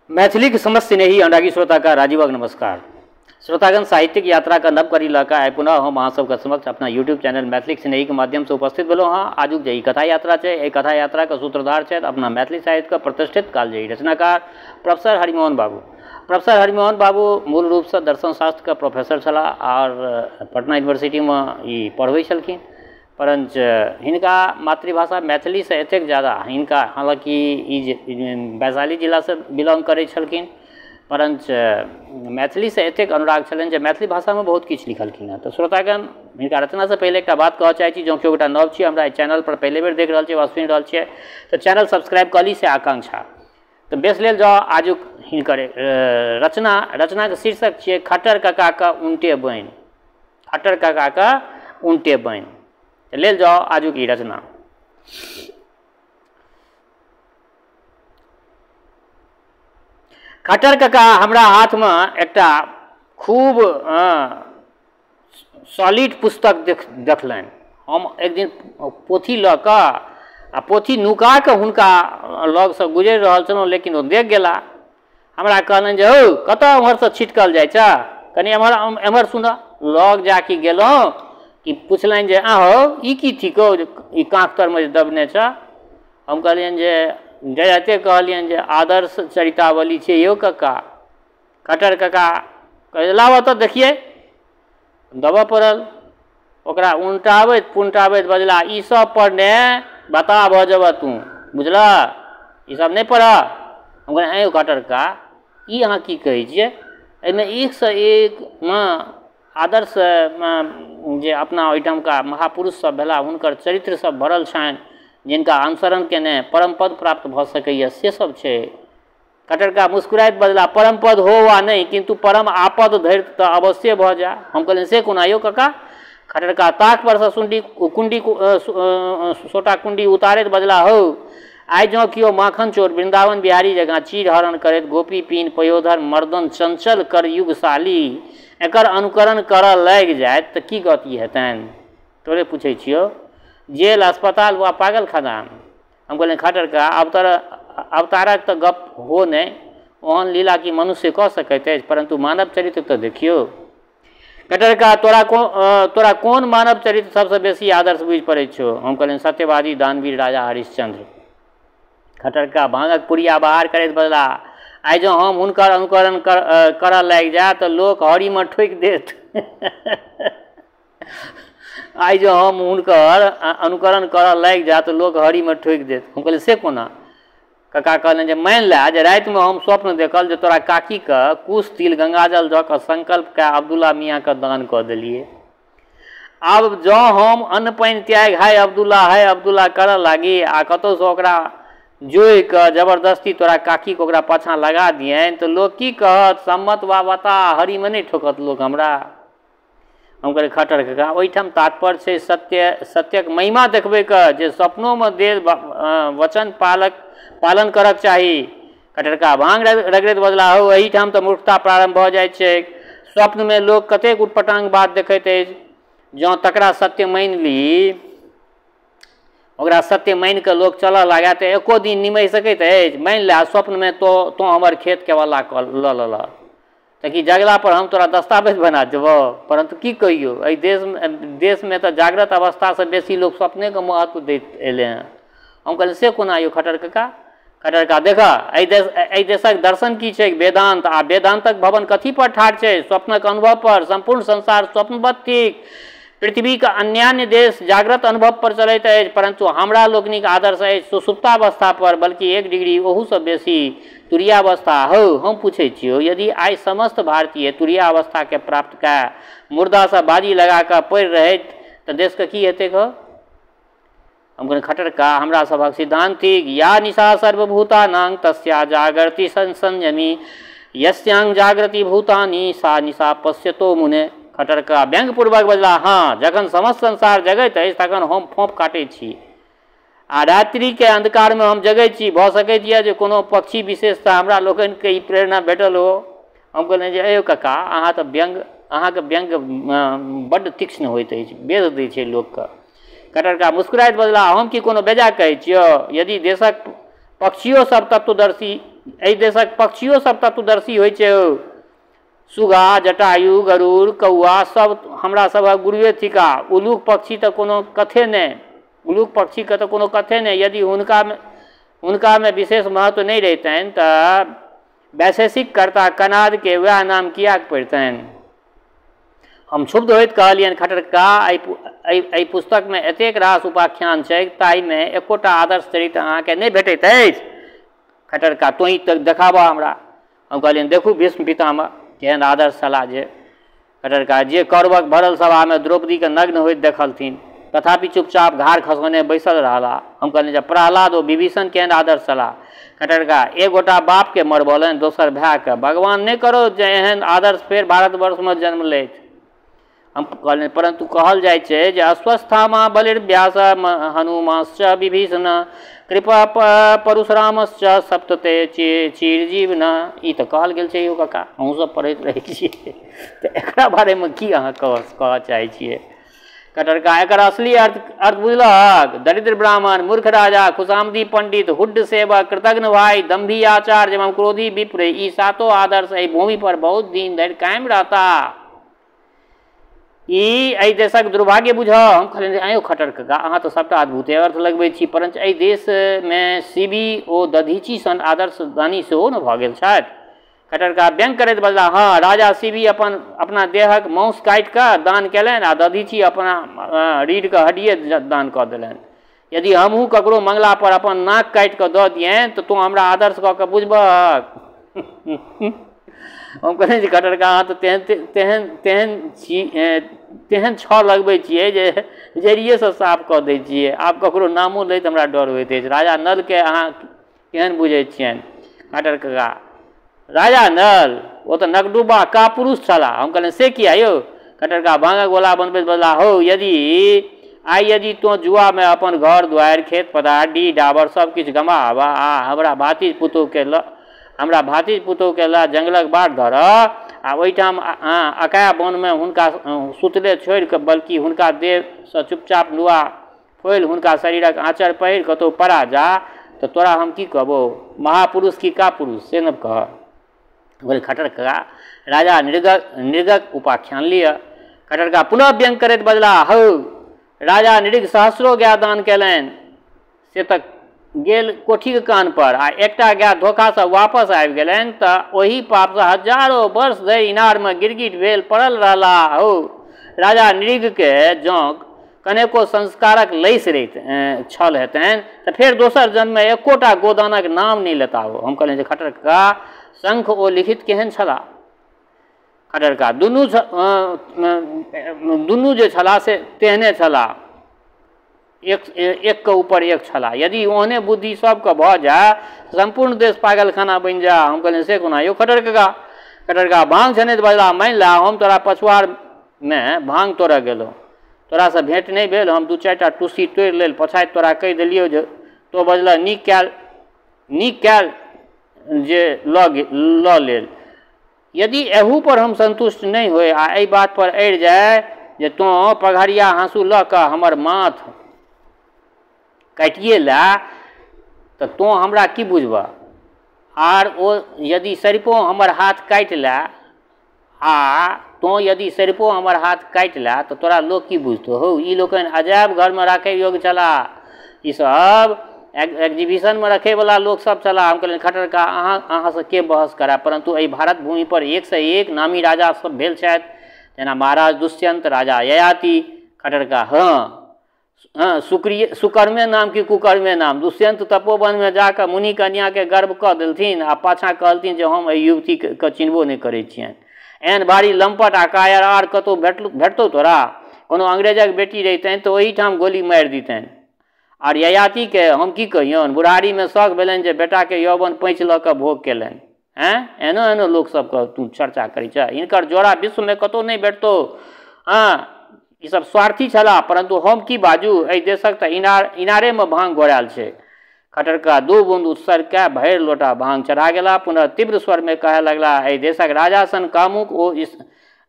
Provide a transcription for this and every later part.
मैथिलीक समस्त स्नेही अनुरागी श्रोता का राजीवक नमस्कार। श्रोतागण, साहित्यिक यात्रा का नव कड़ी लऽ कऽ आइ पुनः हम अहाँ सबके समक्ष अपना यूट्यूब चैनल मैथिलीक स्नेहीके माध्यमसँ उपस्थित भेलहुँ हँ। आजुक जे ई कथा यात्रा छै, एहि कथा यात्राके सूत्रधार छथि अपना मैथिली साहित्यके प्रतिष्ठित कालजयी रचनाकार प्रोफेसर हरिमोहन बाबू। प्रोफेसर हरिमोहन बाबू मूल रूपसँ दर्शन शास्त्रके प्रोफेसर छलाह आओर पटना यूनिवर्सिटीमे ई पढ़बै छलखिन, परञ्च हिनका मातृभाषा मैथिलीसँ एतेक ज्यादा हिनका, हालाँकि ई जे वैशाली जिलासँ बिलोंग करै छलखिन, परञ्च मैथिलीसँ एतेक अनुराग छलनि जे मैथिली भाषामे बहुत किछु लिखलखिन हँ। तऽ श्रोतागण, हिनका रचनासँ पहिले एकटा बात कहऽ चाहै छी, जँ केओ गोटा नव छी, हमरा एहि चैनलपर पहिले बेर देख रहल छी वा सुनि रहल छियै तऽ चैनल सब्सक्राइब कऽ ली, से आकांक्षा। तऽ बेस लेल जाउ आजुक हिनकर रचना। रचनाके शीर्षक छियै खट्टर काकाके उनटे बनि। खट्टर काकाके उनटे बनि। लेल जाउ आजुक ई रचना। खट्टर काका हमरा हाथमे एकटा खूब सॉलिड पुस्तक देखलनि। हम एक दिन पोथी लऽ कऽ आ पोथी नुका कऽ हुनका लगसँ गुजरि रहल छलहुँ, लेकिन ओ देख गेला। हमरा कहलनि जे हौ, कतऽ ओम्हरसँ छिटकल जाइ छऽ, कनि एम्हर एम्हर सुनऽ। लग जाके गेलहुँ कि पुछलनि जे अहो ई की थिकौ जे ई काँख तरमे जे दबने छऽ। हम कहलियनि जे जयाते कहलियनि जे आदर्श चरितावली छै यौ कक्का। खट्टर कक्का कहै लाबऽ तऽ देखियै। देबऽ पड़ल। ओकरा उनटाबैत पुनटाबैत बजला, ई सब पढ़ने बता भऽ जेबऽ तू, बुझलऽ, ई सब नहि पढ़ऽ। हम कहलियै आँय यौ खट्टर कक्का, ई अहाँ की कहै छियै, एहिमे एकसँ एक आदर्श जे अपना ओहिठामका महापुरुष सब भेला हुनकर चरित्र सब भरल छनि, जिनका अनुसरण केने परम पद प्राप्त भऽ सकैए, से सब छै। खट्टर कका मुस्कुराइत बजला, परम पद हो वा नहि, किन्तु परम आपद धरि तऽ अवश्ये भऽ जाय। हम कहलियनि से कोना यौ कका? खट्टर कका ताक परसँ सुंडी कुंडी सोटा कुंडी उतारैत बजला, हौ, आइ जँ केओ माखन चोर वृन्दावन बिहारी जकाँ चीर हरण करैत गोपी पीन पयोधर मर्दन चंचल कर युगशाली एकर अनुकरण करऽ लागि जायत तऽ की गति हेतनि? तोरे पूछै छियौ, जेल अस्पताल वा पागल खदान? हम कहलियनि खट्टर कका, अवतारक तऽ गप हो नहि, ओहन लीला की मनुष्य कऽ सकैत अछि, परन्तु मानव चरित्र तऽ देखियौ। खट्टर कका, तोरा कोन मानव चरित्र सबसँ बेसी आदर्श बुझि पड़ैत छौ? हम कहलियनि सत्यवादी दानवीर राजा हरिश्चंद्र। खट्टर कका भाँगक पुड़िया बाहर करैत बजला, आइ जँ हम हुनकर अनुकरण करऽ लागि जाय तऽ लोक हरीमे ठोकि देत। आइ जँ हम हुनकर अनुकरण करऽ लागि जाय तऽ लोक हरीमे ठोकि देत। हम कहलियै से कोना? कका कहलनि जे मानि लए जे रातिमे हम स्वप्न देखल जे तोरा काकीके कुश तिल गंगाजल दऽ कऽ संकल्प कए अब्दुल्ला मियाँके दान कऽ देलियै। आब जँ हम अन्न पानि त्यागि हाय अब्दुल्ला करऽ लागी आ कतहुसँ ओकरा जोड़ि कऽ जबरदस्ती तोरा काकीके ओकरा पाछाँ लगा दियनि तऽ लोक की कहत? सम्मत वा बता, हरीमे नहि ठोकत लोक हमरा। हम कहलियै खट्टर कका, ओहिठाम तात्पर्य छै सत्य, सत्यक महिमा देखबैके, जे सपनोमे देल वचन पालन करक चाही। खट्टर कका भाँग रगड़ैत बजला, हौ, एहिठाम तऽ मूर्खता प्रारम्भ भऽ जाइत छै। स्वप्नमे लोक कतेक उटपटांग बात देखैत अछि, जँ तकरा सत्य मानि ली, ओकरा सत्य मानि कऽ लोक चलऽ लागए तऽ एको दिन निमहि सकैत अछि? मानि लए स्वप्नमे तोँ हमर खेत केवला लऽ लेलह तऽ कि जगला पर हम तोरा दस्तावेज बना देबऽ? परन्तु की कहियौ, एहि देशमे तऽ जाग्रत अवस्थासँ बेसी लोक स्वप्नेके महत्व दैत एलै हँ। हम कहलियै से कोना यौ खट्टर कका? खट्टर कका देखऽ, एहि देशक दर्शन की छै? वेदान्त। आ वेदान्तक भवन कथी पर ठाढ़ छै? स्वप्नक अनुभव पर। सम्पूर्ण संसार स्वप्नवत थिक। पृथ्वीके अन्यान्य देश जाग्रत अनुभव पर चलैत अछि, परन्तु हमरा लोकनिक आदर्श अछि सुसुप्तावस्था पर, बल्कि 1 डिग्री ओहूसँ बेसी तुरीयावस्था। हौ, हम पूछै छियौ, यदि आइ समस्त भारतीय तुरीयावस्थाके प्राप्त कए मुर्दासँ बाजी लगा कऽ पड़ि रहैत तऽ देशके की हेतैक हौ? हम कहलियै खट्टर कका, हमरा सभक सिद्धान्त थिक, या निशा सर्वभूतानां तस्या जागृति संयमी, यस्यां जागृति भूतानि सा निशा पश्यतो मुने। खट्टर कका व्यंग्यपूर्वक बजला, हँ, जखन समस्त संसार जगैत अछि तखन हम फोंफ काटै छी आ रात्रिके अन्धकारमे हम जगै छी। भऽ सकैत यऽ जे कोनो पक्षी विशेषसँ हमरा लोकनिके ई प्रेरणा भेटल हो। हम कहलियनि जे अयौ कका, अहाँ तऽ अहाँके व्यंग्य बड्ड तीक्ष्ण होइत अछि, बेध दै छै लोकके। खट्टर कका मुस्कुराइत बजला, हम की कोनो बेजा कहै छियौ? यदि देशक पक्षियो सब तत्वदर्शी एहि देशक पक्षियो सब तत्वदर्शी होइ छै। सुगा, जटायु, गरुड़, कौआ सब हमरा सभक गुरुए थिका। उलूक पक्षी तऽ कोनो कथे नहि, उलूक पक्षीके तऽ कोनो कथे नहि। यदि हुनकामे विशेष महत्व नहि रहितनि तऽ वैशेषिक कर्ता कनादके वएह नाम किएक पड़ितनि? हम क्षुब्ध होइत कहलियनि, खट्टर कका, एहि पुस्तकमे एतेक रास उपाख्यान छै, ताहिमे एकोटा आदर्श चरित्र अहाँके नहि भेटैत अछि। खट्टर कका, तोँ तऽ देखाबह हमरा। हम कहलियनि, देखू भीष्म पितामह केहन आदर्श छलाह जे। खट्टर कका, जे कौरवक भरल सभामे द्रौपदीके नग्न होइत देखलथिन, तथापि चुपचाप घाड़ खसौने बैसल रहला। हम कहलियनि जे प्रहलाद ओ विभीषण केहन आदर्श छलाह। खट्टर कका, एक गोटा बापके मरबौलनि, दोसर भायके। भगवान नहि करो जे एहन आदर्श फेर भारतवर्षमे जन्म लैत। हम कहलियनि, परन्तु कहल जाइ छै जे अश्वस्थामा बलिर्व्यास हनुमांश्च विभीषण कृपा परशुरामश्च सप्तते चिरजीवन। ई तऽ कहल गेल छै यौ कका, अहूँ सब पढ़ैत रहै छियै, तऽ एकरा बारेमे की अहाँ कहऽ चाहै छियै? खट्टर कका, एकर असली अर्थ बुझलहक? दरिद्र ब्राह्मण, मूर्ख राजा, खुशामदी पंडित, हुड्ड सेवक, कृतघ्न भाई, दम्भी आचार्य एवं क्रोधी विप्र, ई सातो आदर्श एहि भूमि पर बहुत दिन धरि कायम रहता। ई एहि देशक दुर्भाग्य बुझह। हम कहलियनि, आँय यौ खट्टर कका, अहाँ तऽ सबटा अद्भुते अर्थ लगबै छी, परञ्च एहि देशमे शिवी ओ दधीची सन आदर्श दानी सेहो ने भऽ गेल छथि। खट्टर कका व्यंग करैत बजलाह, हँ, राजा शिवी अपना देहक मांस काटि कऽ दान केलनि आ दधीची अपना रीढ़के हड्डिए दान कऽ देलनि। यदि हमहूँ ककरो मंगला पर अपन नाक काटि कऽ दऽ दियनि तऽ तोँ हमरा आदर्श कऽ कऽ बुझबहक? हम कहलियनि जे खट्टर कका, अहाँ तऽ तेहन तेहन तेहन छी, तेहन छह लगबै छियै जे जड़िएसँ साफ कऽ दै छियै। आब ककरो नामो लैत हमरा डर होइत अछि। राजा नलके अहाँ केहन बुझै छियनि? खट्टर कका, राजा नल ओ तऽ नगडुब्बा कापुरुष छलाह। हम कहलियनि, से किया यौ? खट्टर कका भाँगक गोला बनबैत बजलाह, हौ, यदि तोँ जुआमे अपन घर दुआरि, खेत पथार, डीह डाबर सब किछु गमा आबह आ हमरा भातिज पुतोहुके लऽ जंगलक बाट धरह आ ओहिठाम अकाय वनमे हुनका सुतले छोड़ि कऽ, बल्कि हुनका देहसँ चुपचाप नुआ फोलि हुनका शरीरक आँचर पहिर कतहु पड़ा जा, तऽ तोरा हम की कहबौ, महापुरुष की कापुरुष, से ने कह। बोले, खट्टर कका, राजा नृगक उपाख्यान लिअ। खट्टर कका पुनः व्यंग करैत बजलाह, हौ, राजा नृग सहस्रो गाय दान केलनि, से तऽ गेल कोठीके कान पर, आ एकटा गाय धोखासँ वापस आबि गेलनि तऽ ओहि पापसँ हजारो वर्ष धरि इनारमे गिरगिट भेल पड़ल रहला। हौ, राजा नृगके जँ कनेको संस्कारक लैस रहित छल हेतनि तऽ फेर दोसर जन्ममे एकोटा गोदानक नाम नहि लेता हो। हम कहलियनि जे खट्टर कका, शंख ओ लिखित केहन छलाह? खट्टर कका, दुनू जे छलाह से तेहने छलाह, एक के ऊपर एक छलाह। यदि ओहने बुद्धि सबके भऽ जाय, सम्पूर्ण देश पागलखाना बनि जाय। हम कहलियनि, से कोना यौ खट्टर कका? खट्टर कका भाँग छनैत बजलाह, मानि लए हम तोरा पछुआरमे भाँग तोड़ऽ गेलहुँ, तोरासँ भेँट नहि भेल, हम 2-4 टा टुस्सी तोड़ि लेल, पछाति तोरा कहि देलियौ जे तो बजलह नीक कयल जे लऽ लेल। यदि एहू पर हम संतुष्ट नहि होइ आ एहि बात पर अड़ि जाय जे तोँ पघरिया हाँसू लऽ कऽ हमर माथ काटिए लए, तऽ तोँ हमरा की बुझबह? आर ओ यदि सरिपो हमर हाथ काटि लए आ तोँ यदि सरिपो हमर हाथ काटि लए तऽ तोरा लोक की बुझतौ? हौ, ई लोकनि अजायब घरमे राखै योग्य छलाह, ईसब एग्जीबिशनमे रखैवला लोकसब छलाह। हम कहलियनि, खट्टर कका, अहाँसँ के बहस कराय, परन्तु एहि भारत भूमि पर एकसँ एक नामी राजा सब भेल छथि, जेना महाराज दुष्यंत, राजा ययाति। खट्टर कका, हँ हँ, सुकर्मे नाम कि कुकर्मे नाम। दुष्यंत तपोवनमे जाकऽ मुनि कन्याके गर्व कऽ देलथिन आ पाछाँ कहलथिन जे हम एहि युवतीके चिन्हबो नहि करै छियनि। एहन भारी लम्पट आ कायर आर कतहु भेटतौ तोरा? कोनो अंग्रेजक बेटी रहितनि तऽ ओहिठाम गोली मारि दितनि। आर ययातिके हम की कहियौन, बुढ़ारीमे शौक भेलनि जे बेटाके यौवन पैँच लऽ कऽ भोग केलनि। हँ, एहनो एहनो लोकसबके तू चर्चा करै छह, हिनकर जोड़ा विश्वमे कतहु नहि भेटतौ। हँ, ईसब स्वार्थी छलाह, परन्तु हम की बाजू, एहि देशक तऽ इनारेमे भाँग घोरायल छै। खट्टर कका 2 बूंद उत्सर्ग कए भरि लोटा भाँग चढ़ा गेला। पुनः तीव्र स्वरमे कहय लगला, एहि देशक राजा सन कामुक ओ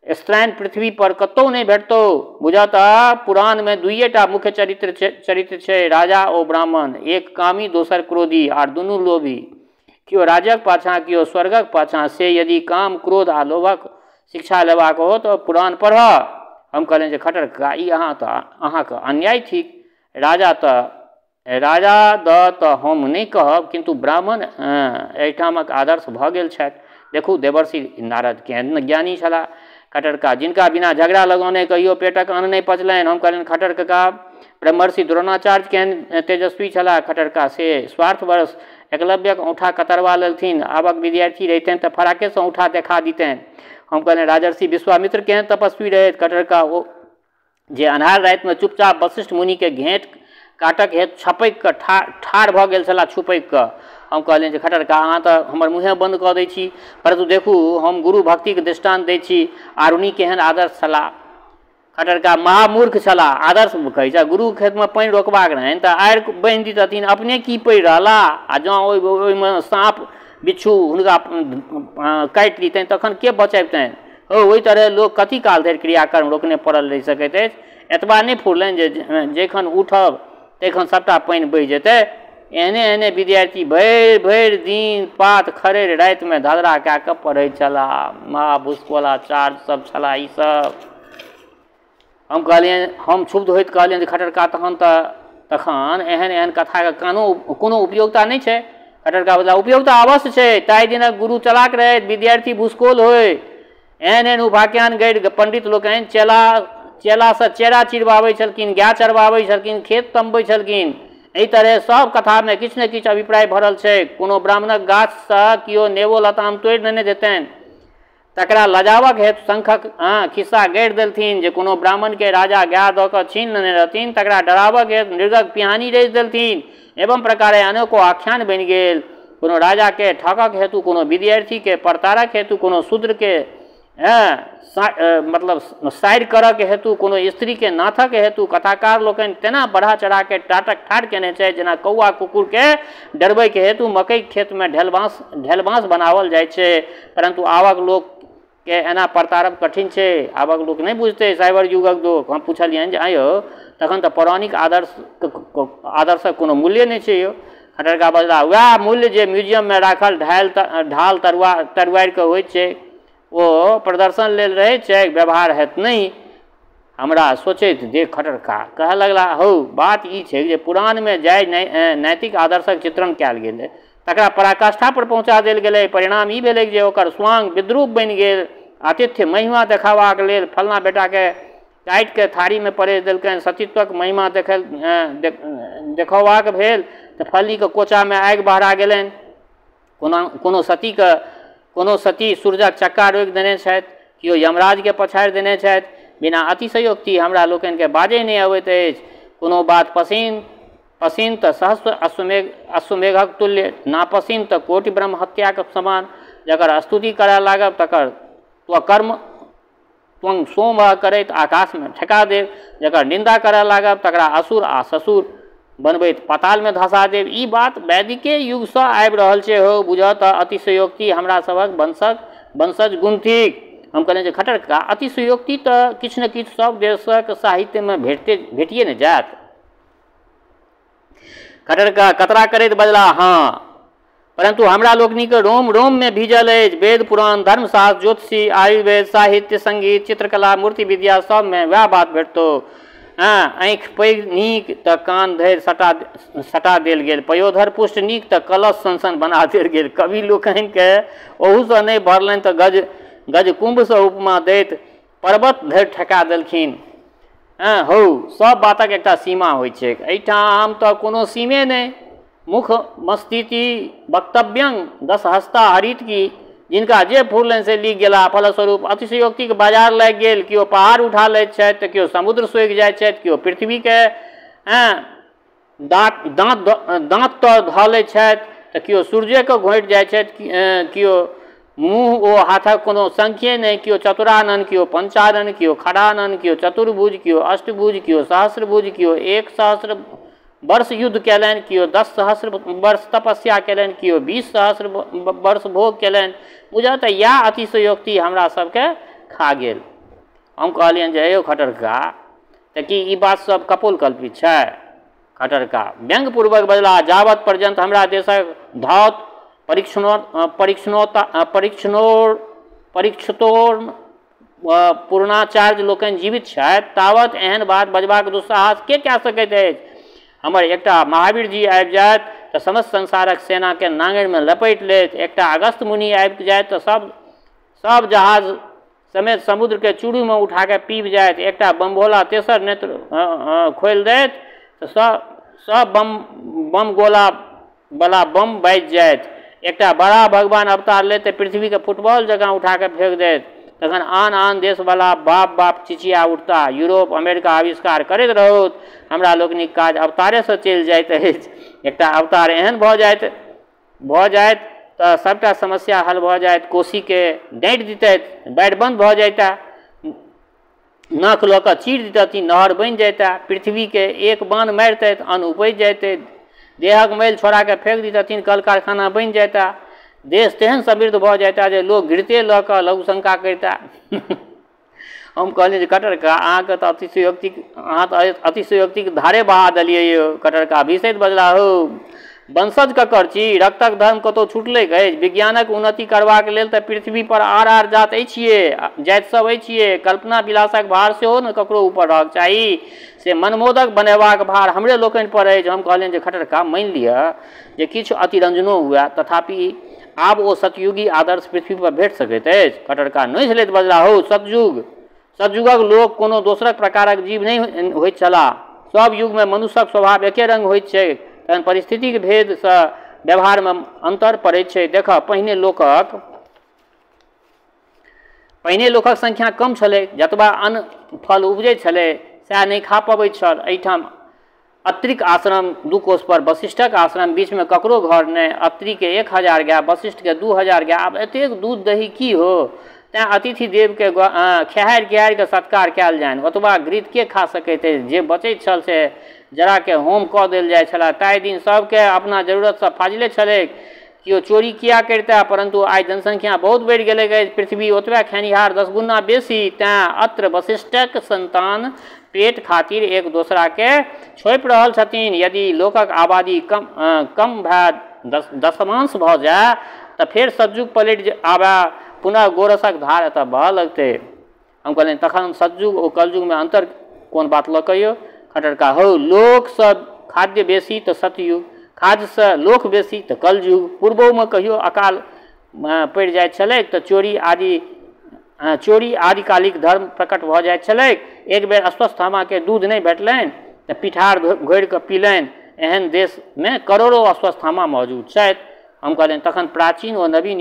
स्त्रैण पृथ्वी पर कतहु नहि भेटतौ। बुझऽ तऽ पुराणमे 2टा मुख्य चरित्र छै, राजा ओ ब्राह्मण, एक कामी दोसर क्रोधी, आर दुनू लोभी। केओ राजक पाछाँ, केओ स्वर्गक पाछाँ। से यदि काम, क्रोध आ लोभक शिक्षा लेबाक हो तऽ पुराण पढ़ह। हम कहलियनि जे खट्टर कका, ई अहाँ तऽ अहाँके अन्याय थिक। राजा दऽ तऽ हम नहि कहब, किन्तु ब्राह्मण एहिठामक आदर्श भऽ गेल छथि। देखू देवर्षि नारद केहन ज्ञानी छलाह। खट्टर कका जिनका बिना झगड़ा लगौने कहियो पेटक अन्न नहि पचलनि। हम कहलियनि खट्टर कका, ब्रह्मर्षि द्रोणाचार्य केहन तेजस्वी छलाह। खट्टर कका से स्वार्थवश एकलव्यक औंठा कतरवा लेलथिन। आबक विद्यार्थी रहितनि तऽ फराकेसँ औंठा देखा दितनि। हम कहलियनि राजर्षि विश्वामित्र केहन तपस्वी रहथि। खट्टर कका ओ जे अन्हार रातिमे चुपचाप वशिष्ठ मुनिके घेँट काटक हेतु छपकि कऽ ठाढ़ भऽ गेल छलाह छुपकि कऽ। हम कहलियनि जे खट्टर कका, अहाँ तऽ हमर मुँहे बन्द कऽ दै छी, परन्तु देखू हम गुरु भक्तिके दृष्टान्त दै छी। आरुणि केहन आदर्श छलाह। खट्टर कका महामूर्ख छलाह। आदर्श कहै छै, गुरु खेतमे पानि रोकबाक रहनि तऽ आड़ि बान्हि दितथिन, अपने की पड़ि रहला, आ जँ ओहिमे साँप बिच्छू हुनका काटि लितनि तखन के बचबितनि? हौ, ओहि तरहे लोक कथी काल धरि क्रियाकर्म रोकने पड़ल रहि सकैत अछि? एतबा नहि फुरलनि जे जखन उठब तखन सभटा पानि बहि जेतै। एहने एहने विद्यार्थी भरि भरि दिन पात खड़रि रातिमे धधरा कए कऽ पढ़ै छलाह। महाभुसकोलाचार्य सब छलाह ईसभ। हम कहलियनि, हम क्षुब्ध होइत कहलियनि जे खट्टर कका, तखन एहन एहन कथाके कोनो उपयोगिता नहि छै। खट्टर कका बजला, उपयोगिता अवश्य छै। ताहि दिनक गुरु चलाक रहथि, विद्यार्थी भुसकोल होइ। एहन एहन उपाख्यान गढ़ि पंडित लोकनि चेलासँ चेरा चिरबाबै छलखिन, गाय चरबाबै छलखिन, खेत तमबै छलखिन। एहि तरहे सब कथामे किछु ने किछु अभिप्राय भरल छै। कोनो ब्राह्मणक गाछसँ केओ नेबो लताम तोड़ि नेने जेतनि तकरा लजाबक हेतु शंखक खिस्सा गढ़ि देलथिन। जे कोनो ब्राह्मणके राजा गाय दऽ कऽ छीन लेने रहथिन तकरा डराबक हेतु मृगक पिहानी रचि देलथिन। एवं प्रकारे अनेको आख्यान बनि गेल। कोनो राजाके ठकक हेतु, कोनो विद्यार्थीके परतारक हेतु, कोनो शूद्रके मतलब साइर करऽके हेतु, कोनो स्त्रीके नाथक हेतु कथाकार लोकनि तेना बढ़ा चढ़ाके टाटक ठाढ़ केने छै जेना कौआ कुकुरके डरबैके हेतु मकइके खेतमे ढेलबाँस बनाओल जाइ छै। परन्तु आबक लोकके एना परतारब कठिन छै। आबक लोक नहि बुझतै साइबर युगक लोक। हम पुछलियनि जे आँय यौ, तखन तऽ पौराणिक आदर्शक कोनो मूल्ये नहि छै यौ। खट्टर कका बजला, वएह मूल्य जे म्यूजियममे राखल ढाल तरुआरिके होइ छै, ओ प्रदर्शन लेल रहै छै, व्यवहार हैत नहि। हमरा सोचैत देख खट्टर कका कहऽ लगला, हौ बात ई छै जे पुराणमे जाहि नैतिक आदर्शक चित्रण कयल गेलै तकरा पराकाष्ठा पर पहुँचा देल गेलै। परिणाम ई भेलै जे ओकर स्वांग विद्रूप बनि गेल। आतिथ्य महिमा देखाबाक लेल फलना बेटाके काटिके थारीमे परसि देलकनि। सतीत्वक महिमा देखबाक भेल तऽ फल्लीके कोचामे आगि बहरा गेलनि। कोनो सती सूरजक चक्का रोकि देने छथि, केओ यमराजके पछाड़ि देने छथि। बिना अतिशयोक्ति हमरा लोकनिके बाजै नहि अबैत अछि। कोनो बात पसिन तऽ सहस्र अश्वमेघक तुल्य, नापसिन तऽ कोटि ब्रह्म हत्याक समान। जकर स्तुति करय लागब तकर त्वकर्म त्वं सोम करैत आकाशमे ठेका देब। जकर निन्दा करय लागब तकरा असुर आ ससुर बनबैत पातालमे धसा देब। ई बात वैदिके युगसँ आबि रहल छै। हौ बुझऽ तऽ अतिशयोक्ति हमरा सभक वंशज गुण थिक। हम कहलियनि जे खट्टर कका, अतिशयोक्ति तऽ किछु ने किछु सब देशक साहित्यमे भेटिए ने जायत। खट्टर कका कतरा करैत बजला, हँ, परन्तु हमरा लोकनिके रोम रोममे भीजल अछि। वेद पुराण, धर्मशास्त्र, ज्योतिषी, आयुर्वेद, साहित्य, संगीत, चित्रकला, मूर्ति विद्या सबमे वएह बात भेटतौ। हँ, आँखि पैघ नीक तऽ कान धरि सटा देल गेल, पयोधर पुष्ट नीक तऽ कलश सन बना देल गेल। कवि लोकनिके ओहूसँ नहि भरलनि तऽ गजकुम्भसँ उपमा दैत पर्वत धरि ठेका देलखिन। हँ हौ, सब बातक एकटा सीमा होइ छै, एहिठाम तऽ कोनो सीमे नहि। मुख मस्तिति वक्तव्यं दशहस्ता हरित की, जिनका जे फुरलनि से लिख गेला। फलस्वरूप अतिशयोक्तिके बाजार लागि गेल। केओ पहाड़ उठा लैत छथि तऽ केओ समुद्र सोखि जाइ छथि, केओ पृथ्वीके दाँत तर धऽ लै छथि तऽ केओ सूर्यके घोटि जाइ छथि, केओ मुँह ओ हाथक कोनो संख्ये नहि, केओ चतुरानन, केओ पंचानन, केओ खड़ानन, केओ चतुर्भुज, केओ अष्टभुज, केओ सहस्रभुज, केओ 1 सहस्र वर्ष युद्ध कयलनि, केओ 10 सहस्र वर्ष तपस्या कयलनि, केओ 20 सहस्र वर्ष भोग कयलनि। बुझल तऽ इएह अतिशयोक्ति हमरा सबके खा गेल। हम कहलियनि जे यौ खट्टर कका, तऽ की ई बात सब कपोल कल्पित छै? खट्टर कका व्यंग्यपूर्वक बजला, जावत पर्यन्त हमरा देशक धौत परीक्षणोर पूर्णाचार्य लोकनि जीवित छथि तावत एहन बात बजबाक दुस्साहस के कए सकैत अछि? हमर एकटा महावीर जी आबि जायत तऽ समस्त संसारक सेनाके नांगरिमे लपेटि लेत। एकटा अगस्त मुनि आबि जायत तऽ सब जहाज समेत समुद्रके चूड़ूमे उठाके पीबि जायत। एकटा बमभोला तेसर नेत्र खोलि देत तऽ सब बम गोला बला बम बाजि जायत। एकटा बड़ा भगवान अवतार लेत तऽ पृथ्वीके फुटबॉल जकाँ उठाके फेंक देत। तखन आन आन देशवला बाप बाप चिचिया उठता। यूरोप अमेरिका आविष्कार करैत रहत। हमरा लोकनिक काज अवतारेसँ चलि जाइत अछि। एकटा अवतार एहन भऽ जायत तऽ सबटा समस्या हल भऽ जायत। कोसीके डाँटि दितथि, बाढ़ि बन्द भऽ जाइता। नख लऽ कऽ चीर दितथिन, नहर बनि जाइता। पृथ्वीके एक बान्ह मारितथि, अन्न उपजि जाइतै। देहक मैल छोड़ाके फेंक दितथिन, कल कारखाना बनि जाइता। देश तेहन समृद्ध भऽ जाइता जे लोक घृते लऽ कऽ लघुशंका करिता। हम कहलियै जे खट्टर कका, अहाँके तऽ अतिशयोक्तिक अहाँ तऽ अतिशयोक्तिक धारे बहा देलियै यौ। खट्टर कका भीसैत बजला, हौ वंशज ककर छी? रक्तक धर्म कतहु छुटलैक अछि? विज्ञानक उन्नति करबाक लेल तऽ पृथ्वी पर आर आर जात अछिए, जाति सब अछिए। कल्पना विलासक भार सेहो ने ककरो ऊपर रहक चाही, से मनमोदक बनेबाक भार हमरे लोकनि पर अछि। हम कहलियनि जे खट्टर कका, मानि लिअ जे किछु अतिरंजनो हुए, तथापि आब ओ सतयुगी आदर्श पृथ्वी पर भेट सकैत अछि? खट्टर कका नहि लैत बजला, हौ सतयुगक लोक कोनो दोसरक प्रकारक जीव नहि होइत छलाह। सब युगमे मनुष्यक स्वभाव एके रंग होइत छै, तहन परिस्थितिक भेदसँ व्यवहारमे अन्तर पड़ैत छै। देखऽ, पहिने लोकक संख्या कम छलै, जतबा अन्न फल उपजैत छलै सएह नहि खा पबैत छल। एहिठाम अत्रिक आश्रम 2 कोस पर, वशिष्ठक आश्रम बीचमे ककरो घर नहि। अत्रिके 1000 गाय, वशिष्ठके 2000 गाय। आब एतेक दूध दही की हो? तैँ अतिथि देवके खेहारि खेहारिके सत्कार कयल जानि। ओतबा घृत के खा सकैत अछि? जे बचैत छल से जराके होम कऽ देल जाइ छलै। ताहि दिन सबके अपना जरूरतसँ फाजिले छलैक, केओ चोरी किया करिता। परन्तु आइ जनसंख्या बहुत बढ़ि गेलैक अछि, पृथ्वी ओतबे खेनिहार 10 गुना बेसी। तैँ अत्र वशिष्ठक संतान पेट खातिर एक दोसराके छोपि रहल छथिन। यदि लोकक आबादी कम भए दशमांश भऽ जाय तऽ फेर सतयुग पलटि आबए, पुनः गोरसक धार एतऽ बहऽ लगतै। हम कहलियनि तखन सतयुग ओ कलयुगमे अन्तर कोन बात लऽ कहियौ? खट्टर कका, हौ लोकसँ खाद्य बेसी तऽ सतयुग, खाद्यसँ लोक बेसी तऽ कलयुग। पूर्वोमे कहियो अकाल पड़ि जाइत छलैक तऽ चोरी आदिकालिक धर्म प्रकट भऽ जाइत छलैक। एक बेर अश्वत्थामाके दूध नहि भेटलनि तऽ पिठार घोरि कऽ पीलनि। एहन देशमे करोड़ो अश्वत्थामा मौजूद छथि। हम कहलियनि तखन प्राचीन ओ नवीन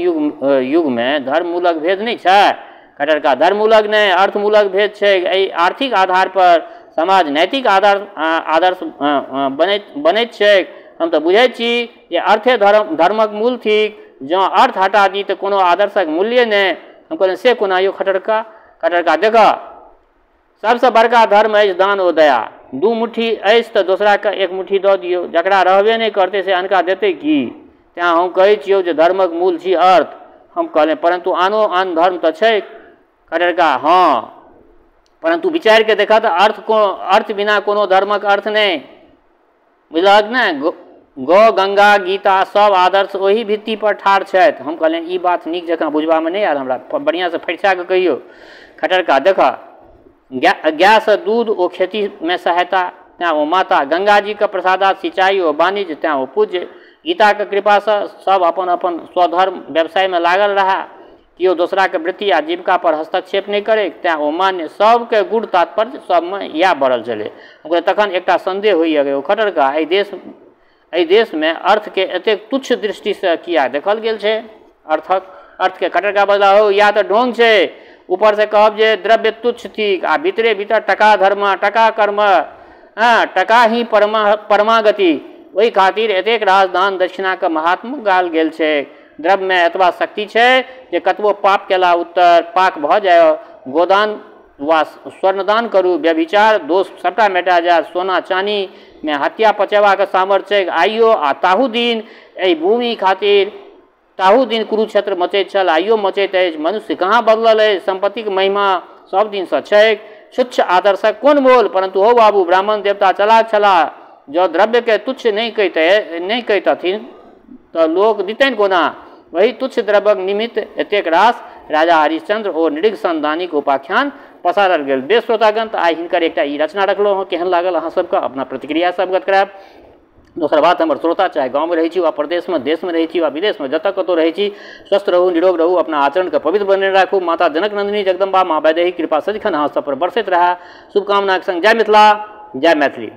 युगमे धर्ममूलक भेद नहि छै? खट्टर कका, धर्ममूलक नहि, अर्थमूलक भेद छै। एहि आर्थिक आधार पर समाज नैतिक आदर्श बनैत छैक। हम तऽ बुझैत छी जे अर्थे धर्मक मूल थिक। जँ अर्थ हटा दी तऽ कोनो आदर्शक मूल्य नहि। हम कहलियनि से कोना यौ खट्टर कका? खट्टर कका, देखऽ, सबसँ बड़का धर्म अछि दान ओ दया। 2 मुट्ठी अछि तऽ दोसराके 1 मुट्ठी दऽ दियौ। जकरा रहबे नहि करतै से अनका देतै की? तैँ हम कहै छियौ जे धर्मक मूल छी अर्थ। हम कहलियनि परन्तु आनो आन धर्म तऽ छै। खट्टर कका, हँ, परन्तु विचारिके देखऽ तऽ अर्थ बिना कोनो धर्मक अर्थ नहि। बुझलक ने? गौ गंगा गीता सब आदर्श ओही भित्ति पर ठाढ़ छथि। हम कहलियनि ई बात नीक जकाँ बुझबामे नहि आयल, हमरा बढ़िआँसँ फरिछा कऽ कहियौ। खट्टर कका, देखऽ, गायसँ दूध ओ खेतीमे सहायता, तैँ ओ माता। गंगाजीके प्रसादात सिंचाई ओ वाणिज्य, तैँ ओ पूज्य। गीताके कृपासँ सब अपन अपन स्वधर्म व्यवसायमे लागल रहए, केओ दोसराके वृत्ति आ जीविका पर हस्तक्षेप नहि करै, तैँ ओ मान्य। सबके गूढ़ तात्पर्य सबमे इएह बढ़ल छलै। ओकरा तखन एकटा सन्देह होइए ओ खट्टर कका, एहि देशमे अर्थके एतेक तुच्छ दृष्टिसँ किया देखल गेल छै? अर्थके खट्टर कका बजला, हौ इएह तऽ ढोंग छै। ऊपरसँ कहब जे द्रव्य तुच्छ थिक आ भीतरे भीतर टका धर्म, टका कर्म, हँ टका ही परमागति। ओहि खातिर एतेक रास दान दक्षिणाके महात्म गाल गेल छै। द्रव्यमे एतबा शक्ति छै जे कतबो पाप केला उत्तर पाक भऽ जाय। गोदान वा स्वर्णदान करू, व्यभिचार दोष सबटा मेटा जायत। सोना चानीमे हत्या पचेबाक सामर्थ्य छै। आइयो आ ताहू दिन एहि भूमि खातिर ताहू दिन कुरुक्षेत्र मचैत छल, आइयो मचैत अछि। मनुष्य कहाँ बदलल अछि? सम्पत्तिक महिमा सब दिनसँ छैक। तुच्छ आदर्शक कोन मोल? परन्तु हो बाबू, ब्राह्मण देवता चलाक छलाह। जँ द्रव्यके तुच्छ नहि कहितथिन तऽ लोक दितनि कोना? वही तुच्छ द्रव्यक निमित्त एतेक रास राजा हरिश्चंद्र ओ नृग संदानीक उपाख्यान पसारल गेल। बेस श्रोतागण, तऽ आइ हिनकर एकटा ई रचना रखलहुँ हँ, केहन लागल अहाँ सबके अपना प्रतिक्रियासँ अवगत करायब। दोसर बात, हमर श्रोता चाहे गाँवमे रहै छी वा प्रदेशमे, देशमे रहै छी वा विदेशमे, जतऽ कतहु रहै छी, स्वस्थ रहू, निरोग रहू, अपना आचरणके पवित्र बनेने राखू। माता जनक नंदिनी जगदम्बा माँ वैदेही कृपा सदिखन अहाँ सब पर बरसैत रहए। शुभकामनाक संग जय मिथिला, जय मैथिली।